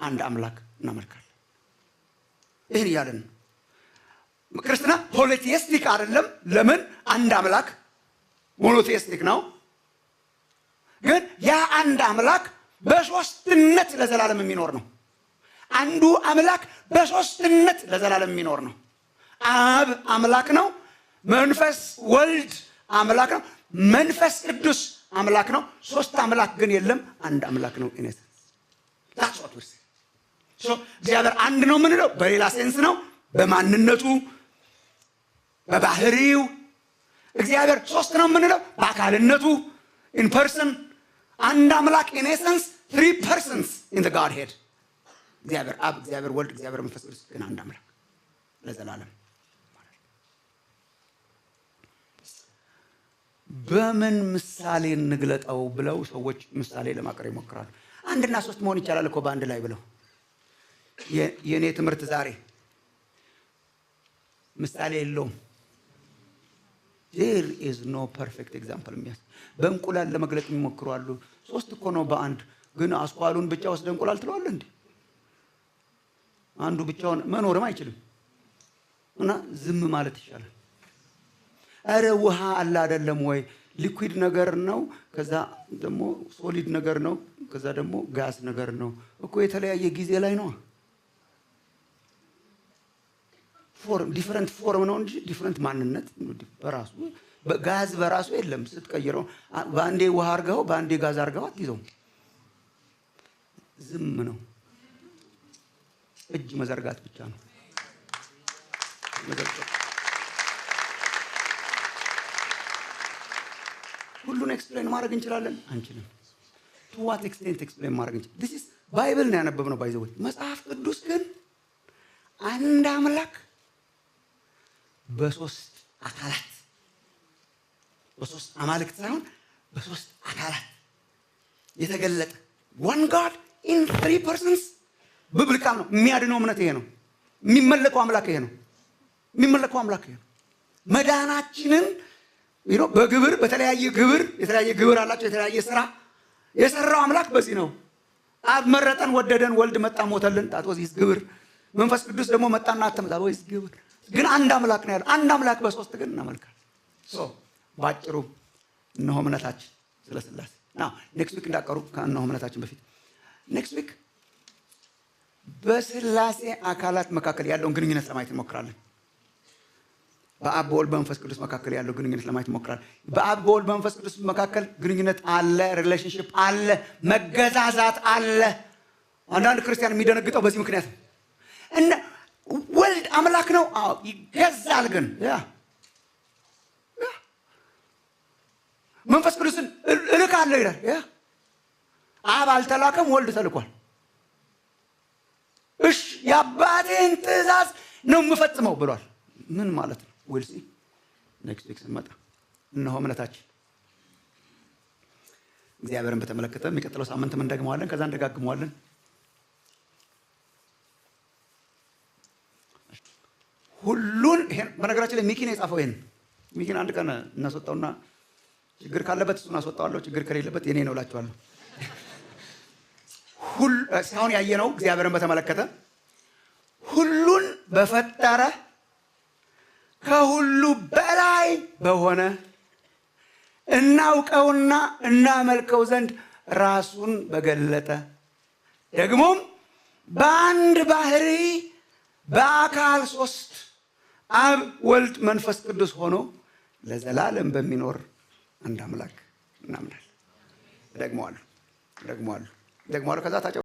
አንድ አምላክ እናመልካለን። ይህን እያለን ክርስትና polytheistic አይደለም። ለምን? አንድ አምላክ monotheistic ነው። ግን ያ አንድ አምላክ በሶስትነት ለዘላለም የሚኖር ነው። አንዱ አምላክ በሶስትነት ለዘላለም የሚኖር ነው። አብ አምላክ ነው። መንፈስ ወልድ አምላክ ነው። መንፈስ ቅዱስ አምላክ ነው። ሶስት አምላክ ግን የለም፣ አንድ አምላክ ነው። In essence, that's what we say. So እግዚአብሔር አንድ ነው የምንለው በሌላ sense ነው፣ በማንነቱ፣ በባህሪው። እግዚአብሔር ሶስት ነው የምንለው በአካልነቱ፣ in person። አንድ አምላክ in essence, three persons in the Godhead። እግዚአብሔር አብ፣ እግዚአብሔር ወልድ፣ እግዚአብሔር መንፈስ ቅዱስ፣ ግን አንድ አምላክ ለዘላለም። በምን ምሳሌ እንግለጠው ብለው ሰዎች ምሳሌ ለማቅረብ ይሞክራሉ። አንድና ሶስት መሆን ይቻላል እኮ በአንድ ላይ ብለው። የእኔ ትምህርት ዛሬ ምሳሌ የለውም። There is no perfect example። የሚያስ በእንቁላል ለመግለጥ የሚሞክሩ አሉ። ሶስት እኮ ነው በአንድ፣ ግን አስኳሉን ብቻ ወስደ እንቁላል ትለዋለህ እንዴ? አንዱ ብቻውን መኖርም አይችልም። እና ዝም ማለት ይሻላል። እረ ውሃ አለ አይደለም ወይ? Liquid ነገር ነው፣ ከዛ ደግሞ solid ነገር ነው፣ ከዛ ደግሞ ጋስ ነገር ነው እኮ፣ የተለያየ ጊዜ ላይ ነው። Form፣ different form ነው እንጂ different ማንነት በራሱ ጋዝ በራሱ የለም። ስትቀይረው በአንዴ ውሃ አርገው በአንዴ ጋዝ አርገው አትይዘውም። ዝም ነው። እጅ መዘርጋት ብቻ ነው። መዘርጋት። ሁሉን explain ማድረግ እንችላለን? አንችልም። To what extent explain ማድረግ እንችላለን? This is Bible ነው ያነበብነው፣ by the way። መጽሐፍ ቅዱስ ግን አንድ አምላክ በሶስት አካላት፣ በሶስት አማልክት ሳይሆን በሶስት አካላት የተገለጠ፣ one God in three persons፣ biblical ነው። የሚያድነው እምነት ይሄ ነው። የሚመለከው አምላክ ይሄ ነው። የሚመለከው አምላክ ይሄ ነው። መዳናችንን በግብር፣ በተለያየ ግብር፣ የተለያየ ግብር አላቸው። የተለያየ ስራ የሰራው አምላክ በዚህ ነው። አብ መረጠን፣ ወደደን፣ ወልድ መጣ ሞተልን። That was his ግብር። መንፈስ ቅዱስ ደግሞ መጣና አተመ። That was ግብር። ግን አንድ አምላክ ነው ያለው። አንድ አምላክ በሶስት ግን እናመልካለን። So ባጭሩ እነሆ እምነታችን ስለ ስላሴ። Now next week እንዳቀሩ፣ ከእነሆ እምነታችን በፊት next week በስላሴ አካላት መካከል ያለውን ግንኙነት ለማየት እንሞክራለን። በአብ፣ በወልድ፣ በመንፈስ ቅዱስ መካከል ያለው ግንኙነት ለማየት እንሞክራለን። በአብ፣ በወልድ፣ በመንፈስ ቅዱስ መካከል ግንኙነት አለ፣ relationship አለ፣ መገዛዛት አለ። አንዳንድ ክርስቲያን የሚደነግጠው በዚህ ምክንያት ነው። እና ወልድ አምላክ ነው፣ አዎ፣ ይገዛል። ግን yeah መንፈስ ቅዱስን እልካለሁ ይላል። Yeah፣ አብ አልተላከም፣ ወልድ ተልኳል። እሽ የአባቴን ትእዛዝ ነው የምፈጽመው ብሏል። ምን ማለት ነው? We'll see next week ስንመጣ። እነሆ እምነታችን እግዚአብሔርን በተመለከተ። የሚቀጥለው ሳምንትም እንደግመዋለን፣ ከዛ እንደጋግመዋለን። ሁሉን ይሄን በነገራችን ላይ ሚኪ ነው የጻፈው። ይሄን ሚኪን አንድ ቀን እናስወጣውና ችግር ካለበት እሱን አስወጣዋለሁ፣ ችግር ከሌለበት የኔ ነው እላቸዋለሁ። እስካሁን ያየነው እግዚአብሔርን በተመለከተ ሁሉን በፈጠረ፣ ከሁሉ በላይ በሆነ፣ እናውቀውና እናመልከው ዘንድ ራሱን በገለጠ፣ ደግሞም በአንድ ባህሪ በአካል ሶስት አብ፣ ወልድ፣ መንፈስ ቅዱስ ሆኖ ለዘላለም በሚኖር አንድ አምላክ እናምናለን። ደግመዋለሁ፣ ደግመዋለሁ፣ ደግመዋለሁ። ከዛ ታጨ